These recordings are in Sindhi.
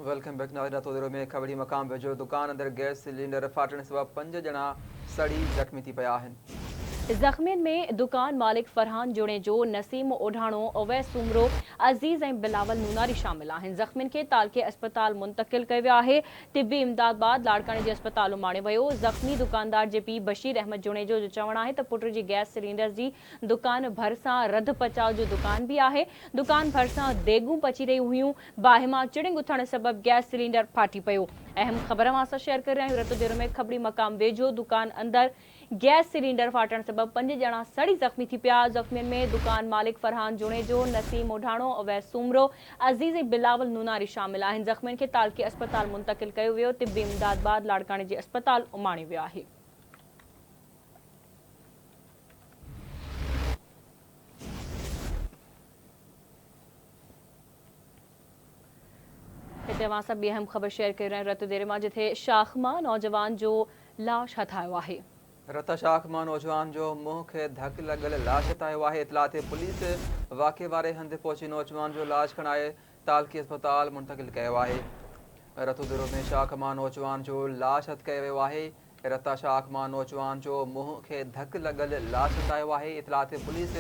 Welcome back ناظرين رتوديرو ۾ کٻڙي مقام ويجهو دڪان اندر گئس سلينڊر ڦاٽڻ سبب پنج ڄڻا سڙي زخمي ٿي پيا آهن. زخمين ۾ دڪان مالڪ فرحان جوڻيجو، نسيم اوڍاڻو، اويس سومرو، عزيز ۽ بلاول نوناري شامل آهن. زخمين کي تعلقي اسپتال منتقل ڪيو ويو آهي. طبي امداد بعد لاڙڪاڻي جي اسپتال اماڻيو ويو. زخمي دڪاندار جي پيء بشير احمد جوڻيجو جو چوڻ آهي ته پٽ جي گئس سلينڊر جي دڪان ڀرسان رڌ پچاء جو دڪان به آهي. دڪان ڀرسان ديڳون پچي رهيون هيون. باهه مان چڻنگ اٿڻ سبب گئس سلينڊر ڦاٽي پيو. اهم خبر اوهان سان شيئر ڪري رهيا آهيون رتوديرو ۾ کٻڙي مقام ويجهو دڪان اندر گئس سلينڊر ڦاٽڻ سبب پنج ڄڻا سڙي زخمي ٿي پيا. زخمين ۾ دڪان مالڪ فرحان جوڻيجو، نسيم اوڍاڻو، اويس سومرو، عزيز ۽ بلاول نوناري شامل آهن. زخمين کي تعلقي اسپتال منتقل ڪيو ويو. طبي امداد بعد لاڙڪاڻي جي اسپتال اماڻيو ويو آهي. هتي اوهان سان ٻي اهم خبر شيئر ڪري رهيا آهيون رت ديري مان جتي شاخ مان نوجوان جو لاش هٿ آيو آهي. رت شاخ مان نوجوان جو منهن کي ڌڪ لڳل لاش هٿ آيو آهي اطلاع تي پوليس واقعي واري هنڌ پهچي نوجوان جو لاش کڻائي تعلقي اسپتال منتقل ڪيو آهي رتوديرو ۾ شاخ مان نوجوان جو لاش هٿ ڪيو ويو آهي رتا شاخ مان نوجوان جو منهن کي ڌڪ لڳل لاش هٽايو آهي، اطلاع تي پوليس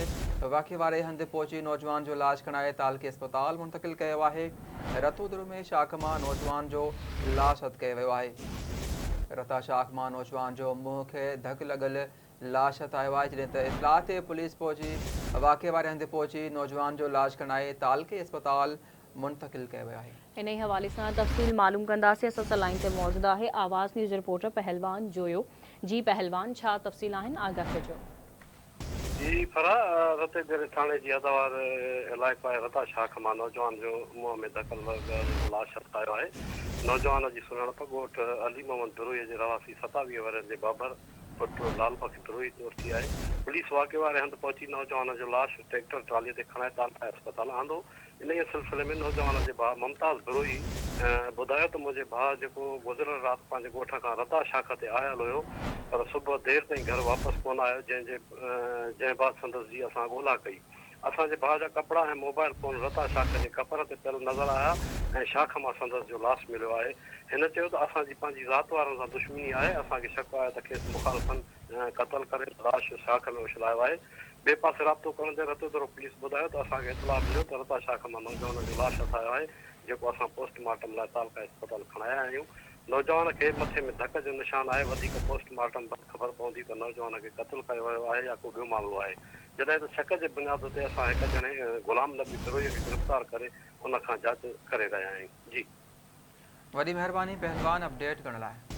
واقعي واري هنڌ پهچي نوجوان جو لاش کڻائي تعلقي اسپتال منتقل ڪيو آهي، رتودرو ۾ شاخ مان نوجوان جو لاش هٿ ڪيو ويو آهي. رتا شاخ مان نوجوان جو منهن کي ڌڪ لڳل لاش هٿ آيو آهي، جڏهن ته اطلاع تي پوليس پهچي واقعي واري هنڌ پهچي نوجوان جو لاش کڻائي تعلقي اسپتال منتقل ڪيو ويو آهي. انهي حوالي سان تفصيل معلوم ڪنداسين اسان سان لائين تي موجود آهي آواز نيوز رپورٽر پهلوان جويو جي پهلوان ڇا تفصيل آهن آگاهه ڪجو. جي فرح رتي ديري ٿاڻي جي حد وار علائقو آهي رتا شاخ مان نوجوان جو منهن ۾ ڌڪ لڳل لاش هٿ آيو آهي نوجوان جي سڃاڻپ ڳوٺ علي محمد بروهي جي رهواسي 27 ورهين جي بابر پٽ لال بخش بروهي طور ٿي آهي پوليس واقعي واري هنڌ پهچي نوجوان جو لاش ٽريڪٽر ٽرالي تي کڻائي تعلقه اسپتال آندو انهيء سلسلي ۾ نوجوان جي ڀاء ممتاز بروهي ٻڌايو ته منهنجي ڀاء جيڪو گذريل رات پنهنجي ڳوٺ کان رتا شاخ تي آيل هيو پر صبح دير تائين گهر واپس ڪونه آيو جنهن جي جنهن بعد سندس جي اسان ڳولا ڪئي. اسان جي ڀاء جا ڪپڙا ۽ موبائل فون رتا شاخ جي ڪپر تي پيل نظر آيا ۽ شاخ مان سندس جو لاش مليو آهي. هن چيو ته اسان جي پنهنجي ذات وارن سان دشمني آهي اسان کي شڪ آهي ته کيس مخالفن قتل ڪري لاش شاخ ۾ اڇلايو آهي. ٻئي پاسي رابطو ڪرڻ تي رتودرو پوليس ٻڌايو ته اسان کي اطلاع مليو ته رتا شاخ مان نوجوان جو لاش هٿ آيو آهي جيڪو اسان پوسٽ مارٽم لاء تعلقه اسپتال کڻائي آيا آهيون نوجوان کي مٿي ۾ ڌڪ جو نشان آهي وڌيڪ پوسٽ مارٽم بعد خبر پوندي ته نوجوان کي قتل ڪيو ويو آهي يا ڪو ٻيو معاملو آهي جڏهن ته شڪ جي بنياد تي اسان هڪ ڄڻي غلام نبي بروهي کي گرفتار ڪري ان کان جاچ ڪري رهيا آهيون جي. وڏي مهرباني پهلوان اپڊيٽ ڪرڻ لاء.